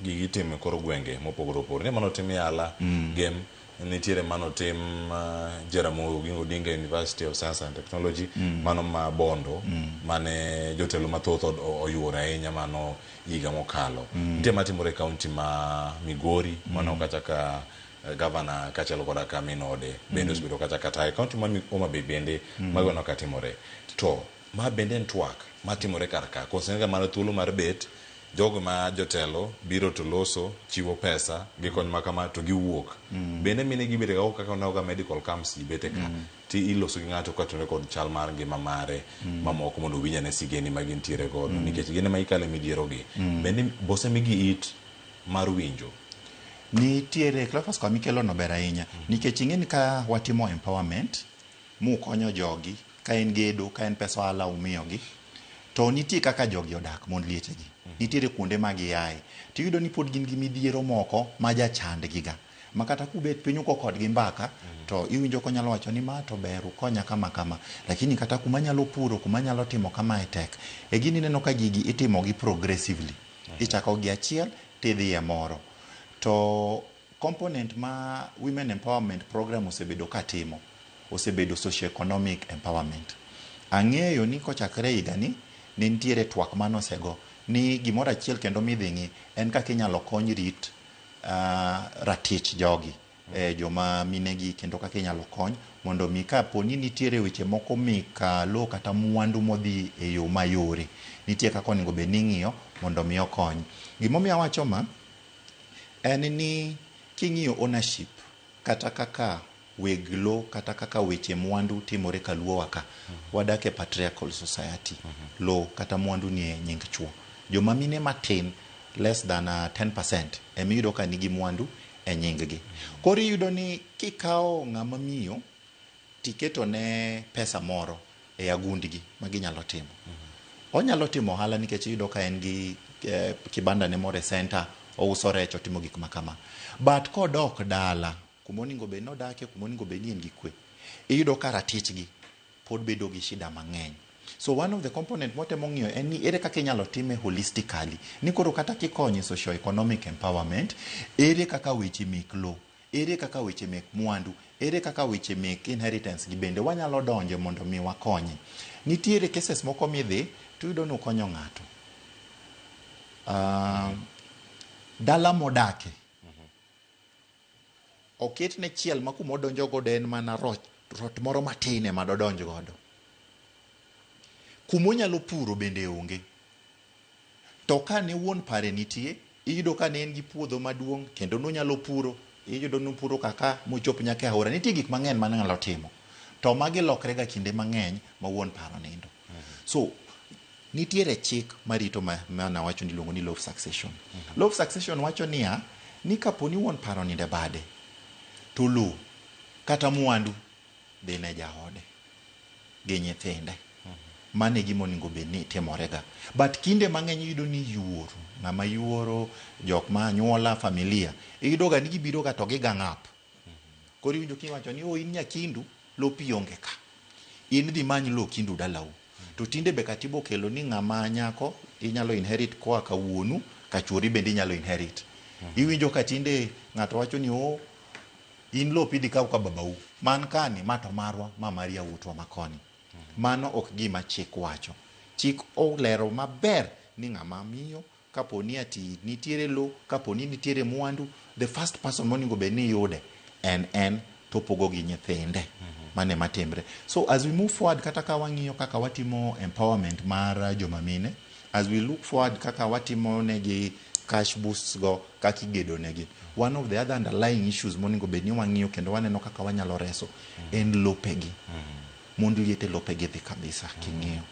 Gigi itimo e kor gwenge mopogore opogore. Nitie mano otim Yala, Gem, nitiere mano otim Jaramogi Oginga Odinga University of Science and Technology, mano ma Bondo, mane jotelo mathoth oyuoro ahinya mano higa mokalo. Nitie matimore e kaunti ma Migori, mano kacha ka gavana kaachiel koda ka min ode bende osebedo kacha ka tayo. Kaunti ma Homa Bay bende mago aneno ka timore. To ma bende en twak matimore kar ka, koso en ga mana thuolo mar bet jogo ma jotelo biro to loso, chiwo pesa gi kony ma kama to giwuok. Bende mine gibet ga kaka waneno ga medical camps ji bete ka. Ti iloso gi ng'ato katenore kod chal mar ngima mare mamoko mondo owinj ane sigeni ma gintiere godo. Nikech gin ema gikale midhiero gi. Bende bosemigi it mar winjo. Nitiere Cleophas kama ikelo no ber ahinya nikech ing'e ni ka watimo empowerment mukonyo jogi ka en gedo ka en pesa ohala umiyogi to nitie kaka jogi odak mond liechegi nitiere kuonde ma giaye tiyudo ni pod gin gi midhiero moko ma jachandgi ga ma kata kubet piny ugo kodgi mbaka to iwinjo konyalo wacho ni ma to ber ukonya kama kama lakini kata kuma anyalo puro kuma anyalo timo kamae tek e gini ineno ka gigi itimo gi progressively ichako gi achiel tidhi e moro to component ma women empowerment program osebedo katimo osebedo socio-economic empowerment. Ang'eyo ni kochakre higani ne nitiere twak manosego ni gimoro achiel kendo midhi ng'i en kaka inyalo kony rit ratich jogi joma minegi kendo kaka inyalo kony mondo mi kapo ni nitiere weche moko mek lowo kata mwandu modhi e yo mayore nitie kaka onego bed ni ing'iyo mondo mi okony. Gimomiyo awacho ma en ni king'iyo ownership kata kaka weg lo kata kaka weche mwandu timore kaluowa ka wadak e patriarchal society lo kata mwandu nie nying chuo joma mine matin less than 10% emiyudo ka nigi mwandu e nying gi koro iyudo ni kikawo ng'ama miyo tiketo ne pesa moro e agundgi ma ginyalo timo onyalo timo ohala nikech iyudo ka en gi kibanda ne moro e center ouso rech otimo gik ma kama but kodok dala kuma onego bed ni odakie kuma onego bed ni en gi kwe iyudo ka ratichgi pod bedo gi shida mang'eny so one of the component mwatemo ng'iyo en ni ere kaka inyalo time holistically ni koro kata kikonyo e socio economic empowerment ere kaka weche mek lo ere kaka weche mek mwandu ere kaka weche mek inheritance gi bende wanyalo donje mondo mi wakonye nitiere cases moko midhi tiyudo ni ukonyo ng'ato dala modake oketne chiel ma kuma odonjo godo en mana rot, rot moro matin ema dodonj godo kuma onyalo puro bende onge to kane wuon pare nitie iyudo ka ne en gi puodho maduong' kendo nonyalo puro iyudo nopuro kaka mochop nyaka e aora nitie gik mang'eny mane nyalo timo to magi lokre ga kinde mang'eny ma wuon paro nindo so nitiere chik marito ma nawacho ni iluongo ni law of succession law of succession wacho niya ni kapo ni wuon paro nindo e bade to lowo kata mwandu dhi ne jaode gi nyithinde mano e gima onego bed ni timore ga but kinde mang'eny iyudo ni yuoro ng'ama yuoro jok ma anyuola familia iyudo ga ni gibiro ga to gi gang up koro iwinjo kiwacho ni oh in nyakindu lopi onge ka in dhi many lo kindu dalau to tinde be katiba okelo ni ng'ama nyako inyalo inherit koa ka wuonu ka chuori bende inyalo inherit iwinjo ka tinde ng'ato wacho ni oh in lopi dhi kaw ka babau man kani ma to marwa ma mar yawuotwa makoni mano ok gima chik wacho chik olero maber ni ng'ama miyo kapo ni ati nitiere lo kapo ni nitiere mwandu the first person monego bed ni yude en topogo gi nyithinde mane matimre so as we move forward kata ka wang'iyo kaka watimo empowerment mar joma mine as we look forward kaka watimo negi cash boosts go kaka igedo negi one of the other underlying issues monego bed ni wang'iyo kendo waneno kaka wanyalo reso en lopegi mond liete lopegi dhi kabisa king'iyo.